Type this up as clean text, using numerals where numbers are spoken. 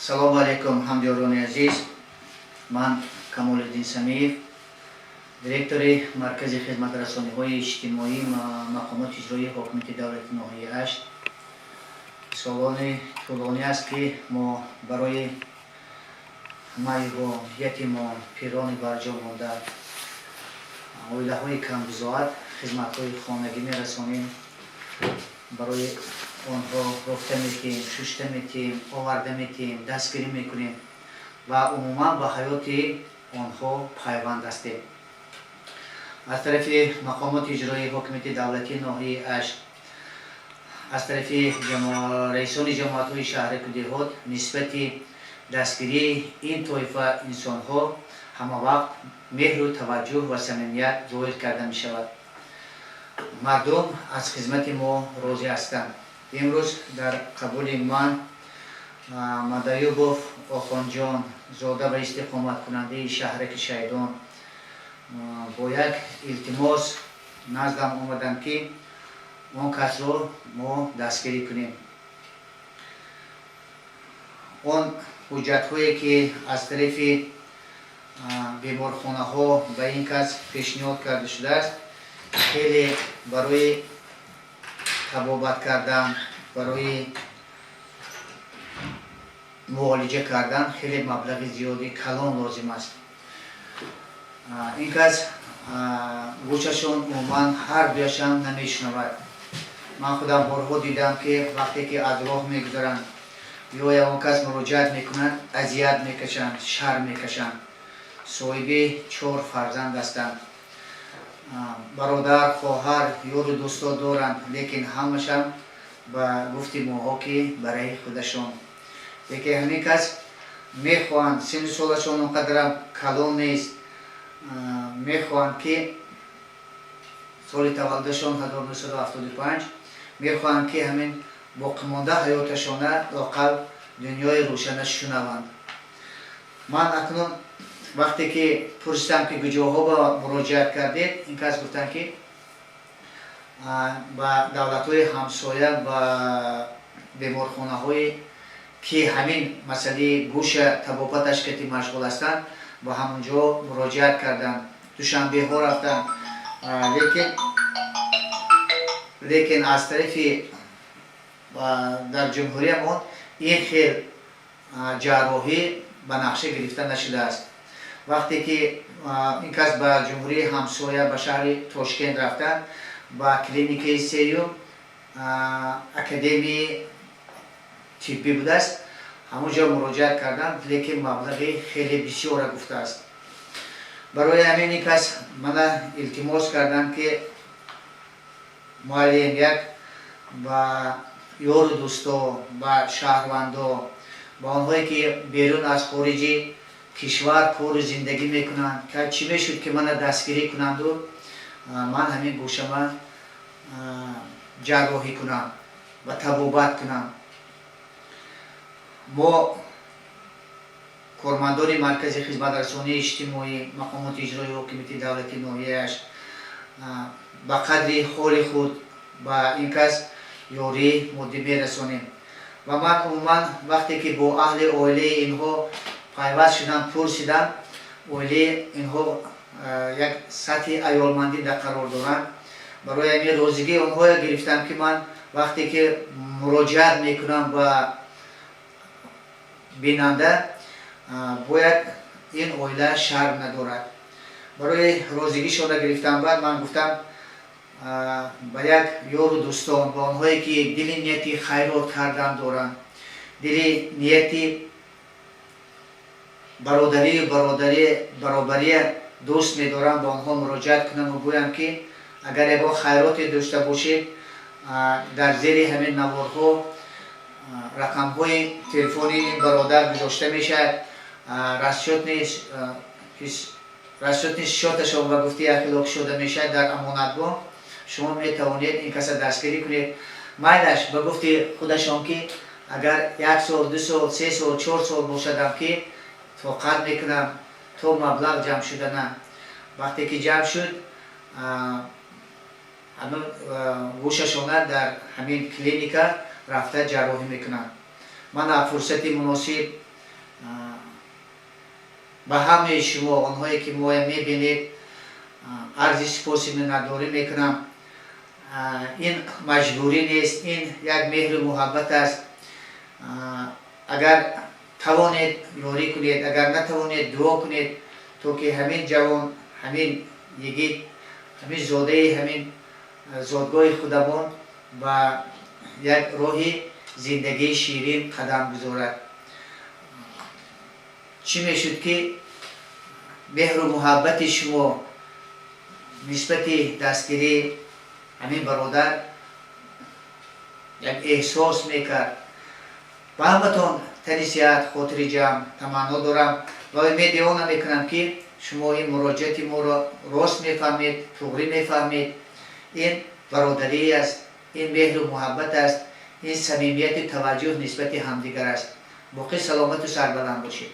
Салому алайкум, ҳамдиёрони азиз. Ман Камолиддин Самиев, директори Маркази хизматрасониҳои иҷтимоӣ мақомоти иҷроии ҳокимияти давлати ноҳияи Ҳашт. Солони тӯлонӣ аст, ки мо барои маъюбон, ятимон, пирони барҷо монда, оилаҳои камбизоат хизматҳои хонагӣ мерасонем, барои онҳо рофта метиҳем, шушта метиҳем, оварда метиҳем, дастгирӣ мекунем ва умуман ба ҳаёти онҳо пайванд ҳастем. Аз тарафи мақомоти иҷроии ҳокимияти давлатии ноҳияи Ҳашт, аз тарафи раисони ҷамоатҳои шаҳраку деҳот нисбати дастгирии ин тоифа инсонҳо ҳамавақт меҳру таваҷҷӯҳ ва самимият зоҳир карда мешавад. Мардум аз хизмати мо розӣ ҳастанд. Имрӯз дар қабули ман Мадаюбов Охонҷон, зода ва истиқоматкунандаи шаҳраки Шаҳидон, бо як илтимос наздам омаданд, ки он касро мо дастгирӣ кунем. Он ҳуҷҷатҳое, ки аз тарафи беморхонаҳо ба ин кас пешниҳод карда шудааст, хеле барои табобат кардан, барои муолиҷа кардан хеле маблағи зиёди калон лозим аст. Ин кас гӯшашон умуман ҳар дуяшам намешунавад. Ман худам борҳо дидам, ки вақте ки аз роҳ мегузаранд ё ягон кас муроҷиат мекунанд, азият мекашанд, шарм мекашанд. Соҳиби чор фарзанд ҳастанд, бародар, хоҳар, ёру дӯсто доранд, лекин ҳамашам ба гуфти моҳо, ки барои худашон. Лекин ҳамин кас мехоҳанд, синну солашон он қадарам калон нест, мехоҳанд, ки соли таваллудашон 1975, мехоҳанд, ки ҳамин боқимонда ҳаёташона лоақал дунёи рӯшана шунаванд. Ман акнун вақте ки пурсидам, ки куҷоҳо ба муроҷиат кардед, ин кас гуфтанд, ки ба давлатҳои ҳамсоя, ба беморхонаҳое, ки ҳамин масъалаи гӯша табобаташ кати машғул ҳастанд, ба ҳамон ҷо муроҷиат карданд, Душанбеҳо рафтанд, лекин аз тарафи дар ҷумҳуриямон ин хел ҷарроҳӣ ба нақша гирифта нашудааст. Вақте ки ин кас ба ҷумҳурии ҳамсоя, ба шаҳри Тошкент рафтанд, ба клиникаи сеюм академияи тиббӣ будааст, ҳамон ҷо муроҷиат карданд, лекин маблағи хеле бисёра гуфтааст. Барои ҳамин ин кас мана илтимос карданд, ки муаллим, як ба ёру дӯсто, ба шаҳрвандо, ба онҳое, ки берун аз хориҷи кишвар кору зиндагӣ мекунанд, чӣ мешуд, ки мана дастгирӣ кунанду ман ҳамин гӯшама ҷарроҳӣ кунам ва табобат кунам. Мо, кормандони Маркази хизматрасонии иҷтимоӣ мақомоти иҷроии ҳокимияти давлати ноҳияаш, ба қадри ҳоли худ ба ин кас ёрии моддӣ мерасонем. Ва ман умуман вақте ки бо аҳли оилаи инҳо пайваст шудам, пурсидам, оилаи инҳо як сатҳи аёлмандӣ дар қарор доранд. Барои ҳамин розигии онҳое гирифтам, ки ман вақте ки муроҷиат мекунам ба бинанда, бояд ин оила шарм надорад. Барои розигишона гирифтам, баъд ман гуфтам ба як ёру дӯстон, ба онҳое, ки дили нияти хайрот кардан доранд, дили нияти бародарию баробария дӯст медоранд, ба онҳо муроҷиат кунам ва гӯям, ки агар ягон хайроте дошта бошед, дар зери ҳамин наворҳо рақамҳои телефони ин бародар гузошта мешавад, расчётный счёташон ба гуфти яхело кушода мешавад дар Амонатбонк. Шумо метавонед ин каса дастгирӣ кунед. Майлаш, ба гуфти худашон, ки агар як сол, 2 сол, 3 сол, 4 сол бошадам, ки тоқат мекунам то маблағ ҷамъ шудана. Вақте ки ҷамъ шуд, ҳамин гӯшашона дар ҳамин клиника рафта ҷарроҳӣ мекунанд. Ман аз фурсати муносиб Ба ҳамаи шумо, онҳое ки моя мебинед, арзи сипоси миннатдорӣ мекунам. Ин маҷбурӣ нест, ин як меҳру муҳаббат аст. Агар тавонед, ёрӣ кунед, агар натавонед, дуо кунед, то ки ҳамин ҷавон, ҳамин йигит, ҳамин зодаи ҳамин зодгоҳи худамон ба як роҳи зиндагии ширин қадам гузорад. Чӣ мешуд, ки меҳру муҳаббати шумо нисбати дастгирии ҳамин бародар як эҳсос мекард. Ба ҳаматон тани сиҳат, хотири ҷамъ таманно дорам ва умеди она мекунам, ки шумо ин муроҷиати моро рост мефаҳмед, туғрӣ мефаҳмед. Ин бародарӣ аст, ин меҳру муҳаббат аст, ин самимияти таваҷҷӯҳ нисбати ҳамдигар аст. Боқӣ саломату сарбаланд бошед.